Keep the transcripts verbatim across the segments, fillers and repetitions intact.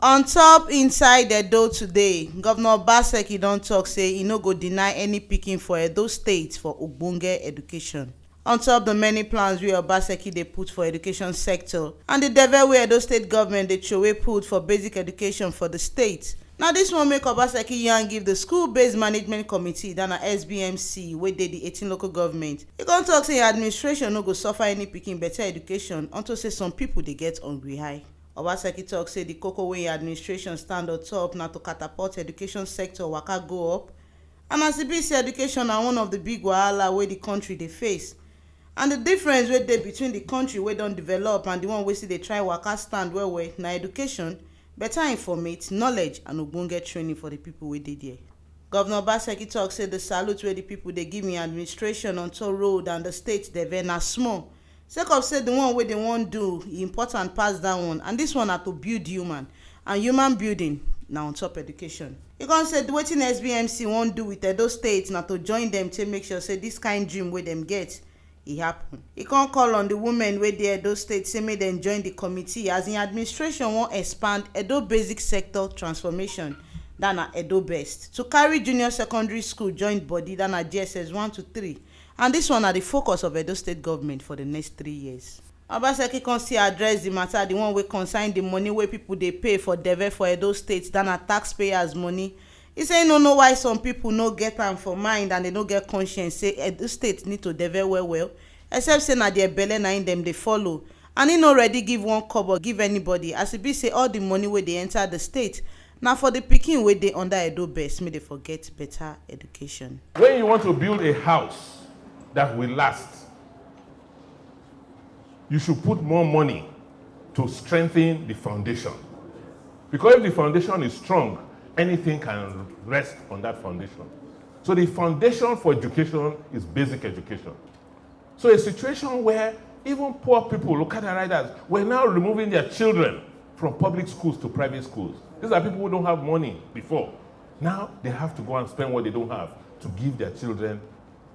On top inside Edo today, Governor Obaseki don talk say e no go deny any pikin for Edo State for ogbonge education. On top the many plans wey Obaseki dey put for education sector and the devil wey Edo State government dey throway put for basic education for the state, na this one make Obaseki yarn give the school-based management committee, that na S B M C, wey dey the eighteen local government. E come talk say im administration no go suffer any pikin better education unto say some people dey get hungry eye. Obaseki talk say the koko wey im administration stand on top na to catapult education sector waka go up. And as e be say education na one of the big wahala wey the country dey face, and the difference wey dey between the country wey don develop and the one wey still dey try waka stand well well na education, better informate, knowledge and ogbonge training for the people wey dey there. Governor Obaseki talk say the salute wey the people dey give im administration on top road and the state devil na small, sake of say the one wey dem wan do e important pass that one, and this one na to build human and human building na on top education. E come say wetin S B M C wan do with Edo State na to join dem take make sure say this kind dream wey dem get e happen. E come call on the women wey dey Edo State say make dem join the committee as im administration wan expand Edo basic sector transformation, that na Edo Best, to carry junior secondary school join body, that na G S S one to three, and this one na the focus of Edo State government for the next three years. Obaseki come still address the matter, the one wey concern the money wey people dey pay for devil for Edo State, that na taxpayers money. E say e no know why some people no get am for mind and dem no get conscience say Edo State need to devil well well, except say na their belle na im dem dey follow, and e no ready give one kobo give anybody, as e be say all the money wey dey enter the state na for the pikin wey dey under Edo Best make dem for get better education. When you want to build a house that will last, you should put more money to strengthen the foundation. Because if the foundation is strong, anything can rest on that foundation. So the foundation for education is basic education. So a situation where even poor people, okada riders, were now removing their children from public schools to private schools. These are people who don't have money before. Now they have to go and spend what they don't have to give their children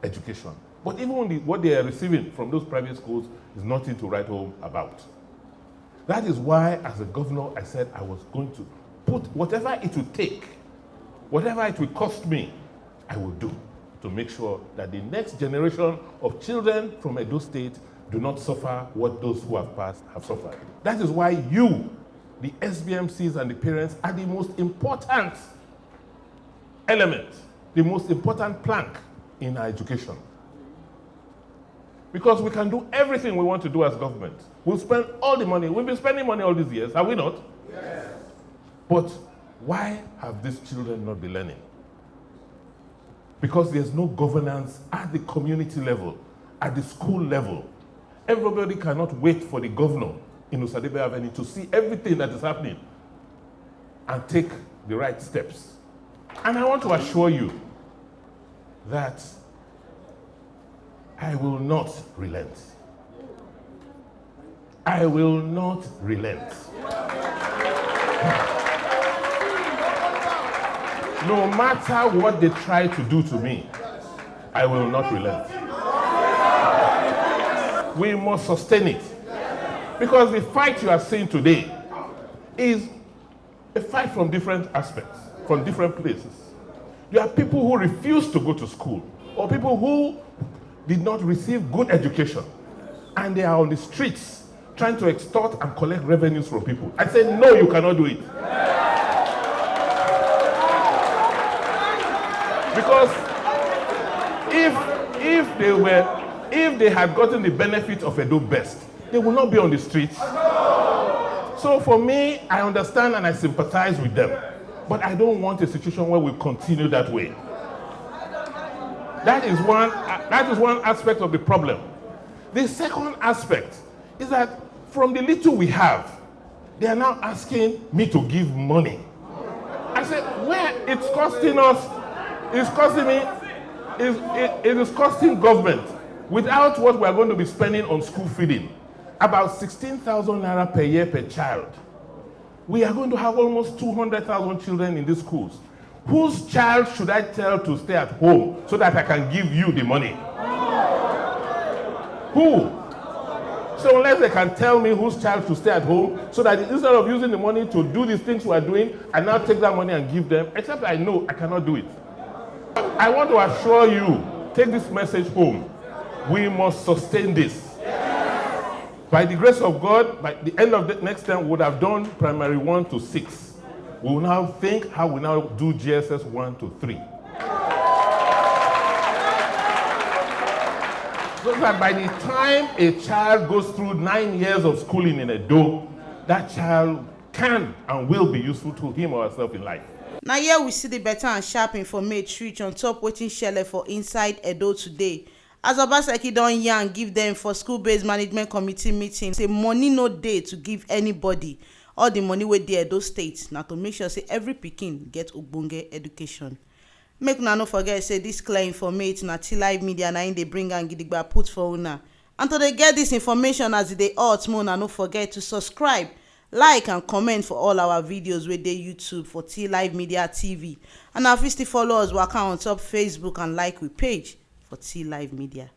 education. But even the, what they are receiving from those private schools is nothing to write home about. That is why, as a governor, I said I was going to put whatever it will take, whatever it will cost me, I will do to make sure that the next generation of children from Edo State do not suffer what those who have passed have suffered. That is why you, the S B M Cs and the parents, are the most important element, the most important plank in our education. Because we can do everything we want to do as government. We'll spend all the money. We've been spending money all these years, have we not? Yes. But why have these children not been learning? Because there's no governance at the community level, at the school level. Everybody cannot wait for the governor in Osadebe Avenue to see everything that is happening and take the right steps. And I want to assure you that I will not relent. I will not relent. No matter what they try to do to me, I will not relent. We must sustain it. Because the fight you are seeing today is a fight from different aspects, from different places. There are people who refuse to go to school, or people who did not receive good education, and they are on the streets trying to extort and collect revenues from people. I say, no, you cannot do it. Because if if they were if they had gotten the benefit of Edo Best, they will not be on the streets. So for me, I understand and I sympathize with them. But I don't want a situation where we continue that way. That is one that is one aspect of the problem. The second aspect is that from the little we have, they are now asking me to give money. I said, where it's costing us, it's costing me, is it, it is costing government without what we are going to be spending on school feeding, about sixteen thousand naira per year per child. We are going to have almost two hundred thousand children in these schools. Whose child should I tell to stay at home so that I can give you the money? Who? So unless they can tell me whose child to stay at home, so that instead of using the money to do these things we are doing, I now take that money and give them, except I know I cannot do it. I want to assure you, take this message home. We must sustain this. By the grace of God, by the end of the next term, we would have done primary one to six. We will now think how we now do G S S one to three. So that by the time a child goes through nine years of schooling in Edo, that child can and will be useful to him or herself in life. Na here we see the better and sharp informate reach on top wetin shele for inside Edo today. As Obaseki don yarn give dem for school-based management committee meeting, say money no dey to give anybody. All the money wey dey Edo State na to make sure say every pikin get ogbonge education. Make una no forget say this clear informate na T Live Media na im dey bring am gidigba put for una. And to dey get this information as e dey hot, make una no forget to subscribe, like and comment for all our videos wey dey YouTube for T Live Media T V. And una fit still follow us waka on top Facebook and like we page for T Live Media.